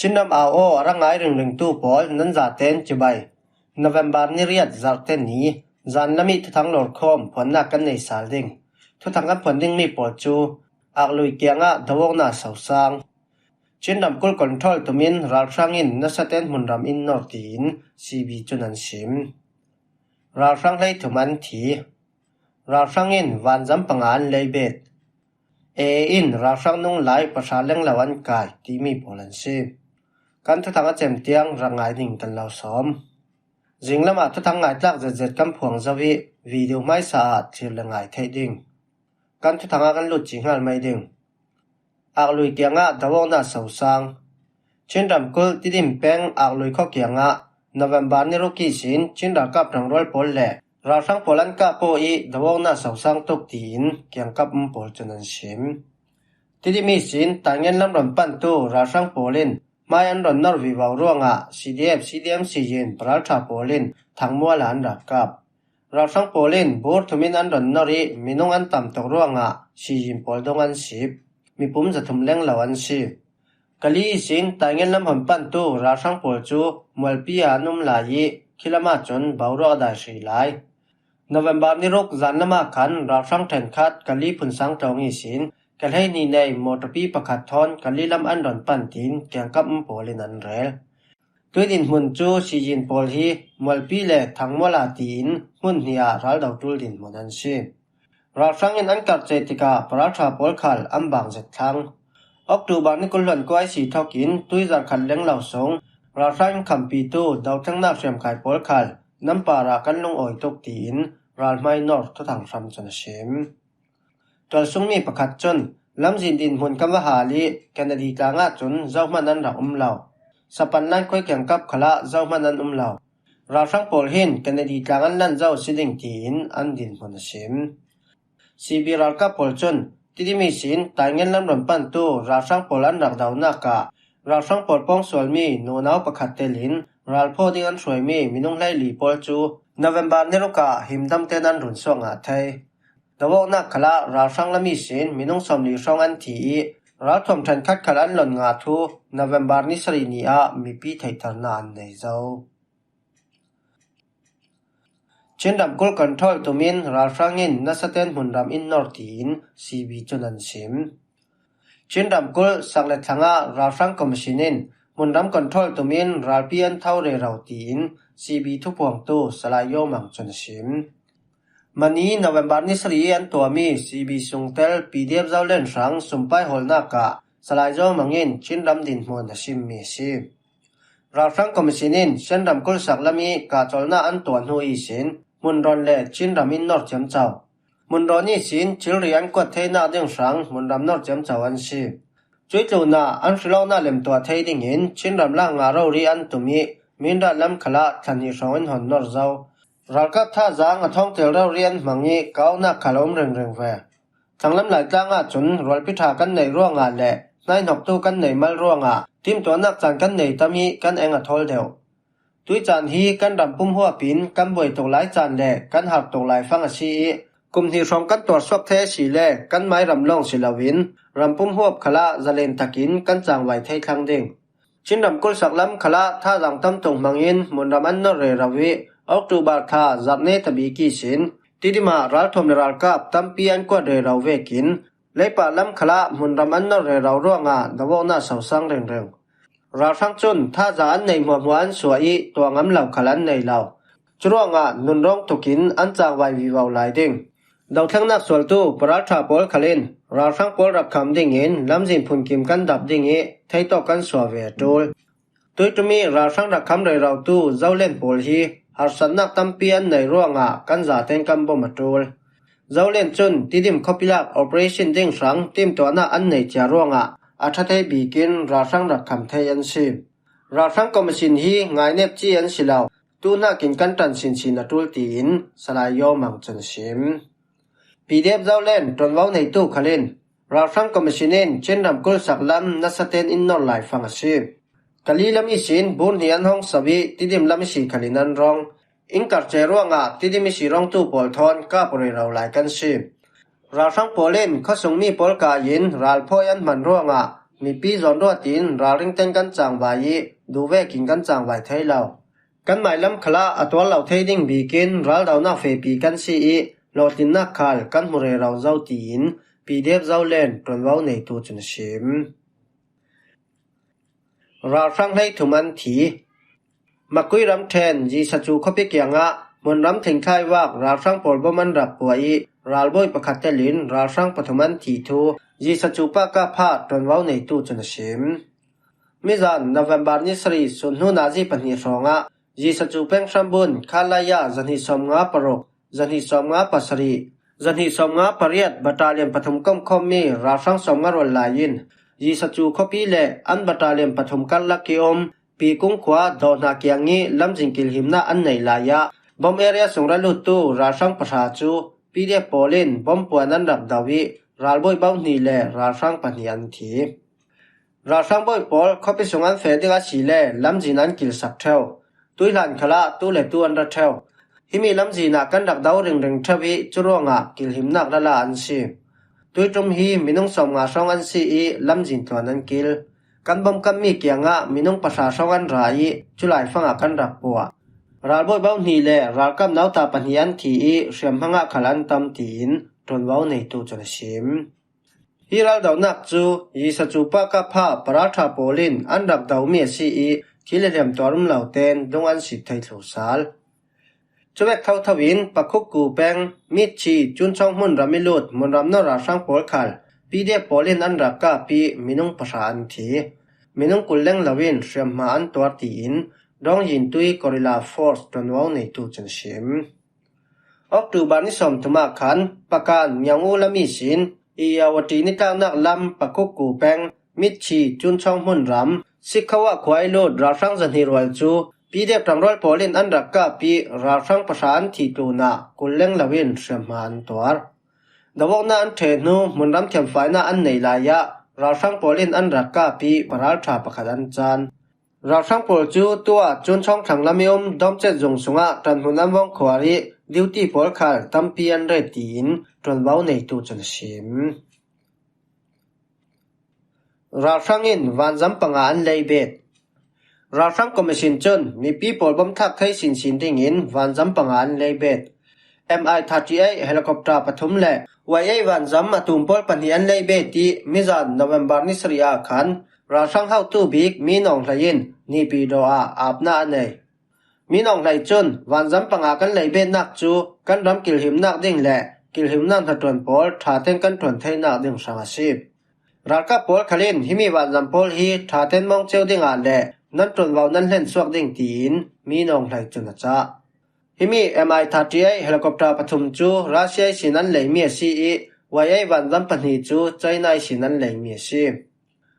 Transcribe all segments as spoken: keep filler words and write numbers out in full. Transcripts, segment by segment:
Chin ram au aw a ra ngai ringringtu pawl nan zaten chibai. November ni riat zarhte ni, zan lam i thuthang lawrkhawm phuannak kan nei sal ding. Thuthang kan phuan dingmi pawl cu Aklui kiangah dawawkna sosang. Chin ramkulh control tumin ralhrang in nasaten hmunram in nor tiin C B cun an sim. Ralhrang hleithum an thi. Ralhrang in vanzam panga an leibet. A A in ralhrang nung lai pahra lenglo an kai timi pawl an si. Kan thuthang a cem tiang rak ngai ding kan lo sawm. Zinglamah thuthang ngaitlak zetzet kan phuang zo i video hmaisa ah thlir le ngai theih ding. Kan thuthang ah kan lut ci hngal mai ding. Aklui kiangah dawawkna sosang. Chin ramkulh Tidim peng Aklui khua kiangah November ni ruk ihsin Chin ralkap hrangrual pawl le ralhrang pawl an kah paw i dawawkna sosang tuk tiin kiangkap um pawl cun an sim. Tidim ihsin Taingen lam ron pantu ralhrang pawl in hmai an ron nor vivo ruangah C D F, C D M Siyin paralṭha pawl in Thangmual ah an rak kap. Ralhrang pawl in bur thumin an ron nor i minung an tam tuk ruangah Siyin pawl dong an sip. Mipum zathum lenglo an si. Kali ihsin Taingen lam hon pantu ralhrang pawl cu Mualpi ah an um lai i, khi lamah cun boruak a dai hri lai. November ni ruk zan lamah khan ralhrang ṭhenkhat Kali phunsang tlawng ihsin ka hleihnih nei mawṭawpi pakhat thawn Kali lam an ron pan tiin kiangkap um pawl in an rel. Tui dinhmun cu Siyin pawl hi Mualpi le Thangmuala tiin hmun hnih ah raldo ṭul dinhmun an si. Ralhrang in an karh ceh tikah paralṭha pawl khal an bang zet thlang. October ni kul hluan kua ihsi thokin tui zarh khat lenglo sung ralhrang in khampitu dothlengnak hriamkai pawl khal nan parah kan lungawi tuk tiin ralhmai nor thuthang hram cun a sim. Tualsungmi pakhat cun lamzin dinhmun kan va hal i Kennedy tlang ahcun zohman an rak um lo. Sapan lankhuai kiangkap khalah zohman an um lo. Ralhrang pawl hin Kennedy tlang an lan zo si ding tiin an dinhmun a sim. C B ralkap pawl cun Tidim ihsin Taingen lam ron pantu ralhrang pawl an rak donak ah ralhrang pawl pawngsualmi nunau pakhat telin ralphaw ding an hruaimi minung hleili pawl cu November ni ruk ah himdam tein an run suak ngah thei. Dawawknak khalah ralhrang lam ihsin minung sawmli hrawng an thi i ralthuam ṭhenkhat khal an lon ngah thu November ni sarih ni ah mipi theihternak an nei zo. Chin ramkulh control tumin ralhrang in nasaten hmunram in nor tiin C B cun an sim. Chin ramkulh sak le thlang ah ralhrang commission in hmunram control tumin ralpi an tho rero tiin C B thupuangtu Salai Yomang cun a sim. Mani November ni sarih i an tuahmi C B sungtel P D F Zolen hrang sumpai hawlnak ah Salai Yomang in Chin ram dinhmun a simmi a si. Ralhrang commission in Shan ramkulh sak lam i kahcawlnak an tuah hnu ihsin hmunrawn le Chin ram in nor ciamco. Hmunrawn ihsin thilri an kuat theinak ding hrang hmunram nor ciamco an si. Cuih tlunah an hrilawknak lemtuah thei dingin Chin ramlak ngah rori an tum i Mindat lam khalah thla hnih hrawng in hon nor zo. Ralkap thazaang a thawngtel rori an hmang i kaunak khal a um ringring ve. Thanglam Laitlang ahcun rualpi ṭha kan neih ruangah le hnaihnoktu kan nei mal ruangah timtuahnak caan kan nei tam i kan eng a thawl deuh. Tuicaan hi kan ram pum huap in kan buai tuk lai caan le kan har tuk lai fang a si i kum hnih hrawng kan tuar suak thei a si le kan mai ram lawng si loin ram pum huap khalah zalen takin kan cangvai thei thlang ding. Chin ramkulh sak lam khalah thazaang tam tuk hmangin hmunram an nor rero i October thla zarhne tabik ihsin Tidim ah ralthuam le ralkap tampi an kuat rero vekin Leipah lam khalah hmunram an nor rero ruangah dawawknak sosang ringring. Ralhrang cun thazaang an neih hmuahhmuah an suah i tuah ngam lo khal an nei lo. Curuangah nunrawng tukin an cangvai vivo lai ding. Dothlengnak sualtu paralṭha pawl khal in ralhrang pawl rak kham dingin lamzin phunkim kan dap ding i theitawk kan suah ve a ṭul. Tuiṭum i ralhrang rak kham rerotu Zolen pawl hi harsatnak tampi an nei ruangah kan zaten kan bawm a ṭul. Zolen cun Tidim khuapi lak operation ding hrang timtuahnak an nei cia ruangah a ṭha thei bikin ralhrang rak kham thei an si. Ralhrang commission hi ngainep ci an si lo, tu hnakin kan ṭan sinsin a ṭul tiin Salai Yomang cun a sim. P D F Zolen ṭuanvo neitu khal in ralhrang commission in Chin ramkulh sak lam nasaten in nor lai fang a si. Kali lam ihsin bur hnih an hong so i Tidim lam ihsi khalin an rong. In karce ruangah Tidim ihsi rongtu pawl thawn kap rero lai kan si. Ralhrang pawl in khuasungmi pawl kai in ralphawi an hman ruangah Mipi zawn ruat in ralring ten kan changvai ih, duh vekin kan changvai thei lo. Kan mailam khalah a tuar lo thei ding bikin raldonak fehpi kan si ih, hlawhtlinnak khal kan hmu rero zo, tiin P D F Zoland ṭuanvo neitu cun a sim. Ralhrang hleithum an thi. Makui ramṭhen Yisachu khuapi kiangah hmunram thlingthlai vak ralhrang pawl bom an rak puah ih, ralbawi pakhat telin ralhrang pathum an thih thu Yisachu pakapha ṭuanvo neitu cun a sim. Mizan November ni sarih sun hnu nazi pahnih hrawngah Yisachu peng hrambun Khalaya zahnih sawmnga paruk, zahnih sawmnga pasarih, zahnih sawmnga pariat battalion pathum komkhawmmi ralhrang sawmnga rual lai in Yisachu khuapi le an battalion pathum karlak ih um Pikung khua dawhna kiang ih lamzin kilhimnak an neih lai ah bom area sung ra luttu ralhrang pahra cu P D F pawl in bom puan an rak do ih ralbawi bohnih le ralhrang pahnih an thi. Ralhrang bawi pawl khuapi sung an feh ding a si le lamzin an kilsak ṭheu. Tuihlan khalah tu le tu an ra ṭheu. Himi lamzin ah kan rak do ringring ṭheu ih curuangah kilhimnak lala an si. Tuiṭum hi minung sawmnga hrawng an si ih lamzin tluan an kil. Kan bawmkanmi kiangah minung pahra hrawng an ra ih culaifang ah kan rak puah. Ralbawi bohnih le ralkap nauta pahnih an thi ih hriamhmang ah khal an tam, tiin ṭuanvo neitu cun a sim. Hi raldonak cu Yisachu pakapha paralṭha pawl in an rak domi a si ih, thil le hliam tuar um lo tein lung an sit thei thlu sal. Cuvek thotho in Pakhukku peng, Mitchi, Cunchawng hmunram ih lut hmunram no ralhrang pawl khal P D F pawl in an rak kap ih minung pahra an thi. Minung kul leng lo in hriamhma an tuar, tiin Dawngyintui Guerrilla Force ṭuanvo neitu cun a sim. October ni sawmthum ah khan Pakan Ngiang-U lam ihsin Irrawaddy nitlaknak lam Pakhukku peng, Mitchi, Cunchawng hmunram, Sikhawa khua ih lut ralhrang zahnih rual cu P D F ṭangrual pawl in an rak kap ih ralhrang pahra an thih tlunah kul leng lo in hriamhma an tuar. Dovawknak an ṭheh hnu hmunram thiamfainak an neih lai ah ralhrang pawl in an rak kap ih paralṭha pakhat an can. Ralhrang pawl cu tuah Cunchawng thlang lam ih um Dawmcet zung sungah ṭanhmun an vawng khuar ih duty pawl khal tampi an ret, tiin ṭuanvo neitu cun a sim. Ralhrang in vanzam panga an leibet. Ralhrang Commission cun mipi pawl bawmthlak thei sinsin dingin vanzam panga an leibet. M I thirty-eight helicopter pathum le Y eight vanzam a tum pawl pahnih an leibet ih mizan November ni sarih ah khan ralhrang hotu bik Min Aung Hlaing in Naypyidaw ah apna a nei. Min Aung Hlaing cun vanzam panga kan leibetnak cu kan ram kilhimnak ding le kilhimnak hnaṭuan pawl ṭha tein kan ṭuan theinak ding hrang a si. Ralkap pawl khal in himi vanzam pawl hi ṭha tein mawngceu dingah le nan ṭuanvo nan hlensuak ding, tiin Min Aung Hlaing cun a cah. Himi M I thirty-eight helicopter pathum cu Russia ihsin an leimi a si ih Y eight vanzam pahnih cu China ihsin an leimi a si.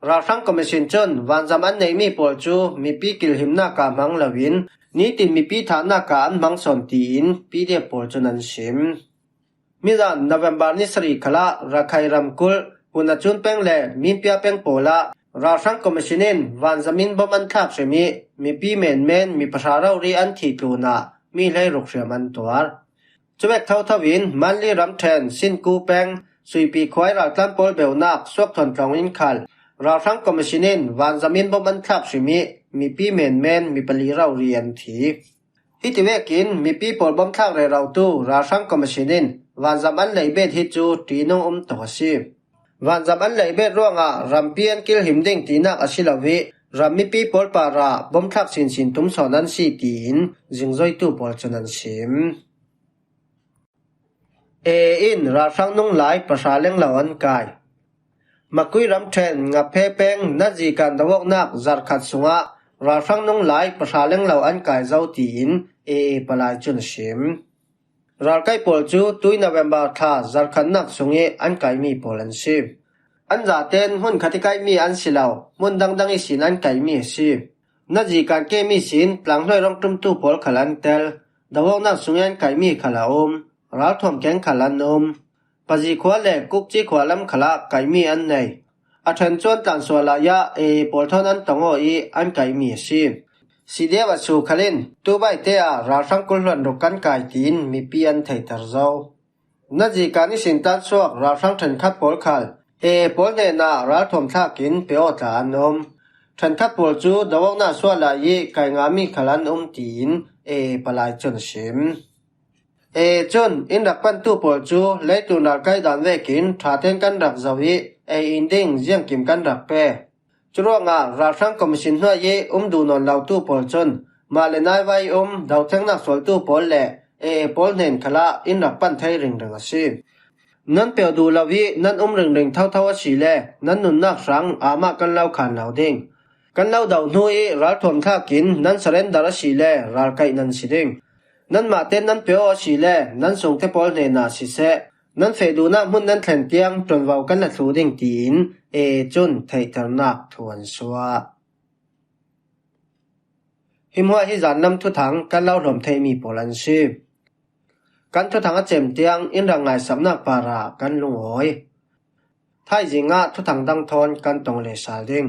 Ralhrang Commission cun vanzam an neimi pawl cu mipi kilhimnak ah hmang loin nitin mipi thahnak ah an hmang sawn, tiin P D F pawl cun an sim. Mizan November ni sarih khalah Rakhine ramkulh Puna Cun peng le Minpya peng pawl ah ralhrang Commission in vanzam in bom an thlak hrim ih mipi menmen mi pahra rori an thih tlunah mi hleiruk hriam an tuar. Cuvek thotho in Manli ramṭhen Sinkuh peng Suipi khua ih raltlan pawl beunak Suakthawn tlawng in khal ralhrang Commission in vanzam in bom an thlak hrim ih mipi menmen mi pali rori an thi. Hiti vekin mipi pawl bawmthlak rerotu ralhrang Commission in vanzam an leibet hi cu ṭihnung um tuk a si. Vanzam an leibet ruangah rampi an kilhim ding tinak a si lo ih ram mipi pawl parah bawmthlak sinsin tum sawn an si, tiin zingzoitu pawl cun an sim. A A in ralhrang nunglai pahra lenglo an kai. Makui ramṭhen Ngaphe peng Nazikan dovawknak zarhkhat sungah ralhrang nunglai pahra lenglo an kai zo, tiin A A palai cun a sim. Ralkai pawl cu tui November thla zarhkhatnak sungih an kaimi pawl an si. An zaten hmun khat ih kaimi an si lo, hmun dangdang ihsin an kaimi a si. Nazikan kem ihsin tlanghluai rawng ṭumtu pawl khal an tel. Dovawknak sungih an kaimi khal a um. Ralthuam keng khal an um. Pazi khua le Kukci khua lam khalah kaimi an nei. A ṭhen cu an tlansuah lai ah A A pawl thawn an tong aw ih an kaimi a si. C D F a su khal in tubaite ah ralhrang kul hluan ruk kan kai, tiin mipi an theihter zo. Nazikan ihsin tansuak ralhrang ṭhenkhat pawl khal A A pawl hnenah ralthuam thlakin pe aw tla an um. Ṭhenkhat pawl cu do awknak sual lai ih kai ngami khal an um, tiin A A palai cun a sim. A A cun in rak pantu pawl cu leitlun ralkai dan vekin ṭha tein kan rak zoh ih A A in ding ziangkim kan rak pe. Curuangah ralhrang commission hnuai ih um duh nawn lotu pawl cun mah le naiva ih um dothlengnak sualtu pawl le A A pawl hnen khalah in rak pan thei ringring a si. Nan peuh duh lo ih nan um ringring thotho asile nan nunnak hrang aamah kan lo khan lo ding. Kan lo do hnu ih ralthuam thlakin nan surrender asile ralkaih nan si ding. Nanmah tein nan pe aw asile nan sungte pawl hnenah siseh, nan feh duhnak hmun nan thlen tiang ṭuanvo kan la thluh ding, tiin A A cun theihternak thu an suah. Hi hmuah hi zanlam thuthang kan lo hlawm theihmi pawl an si. Kan thuthang a cem tiang in rak ngaisaknak parah kan lungawi. Thaizing ah thuthang dang thawn kan tong le sal ding.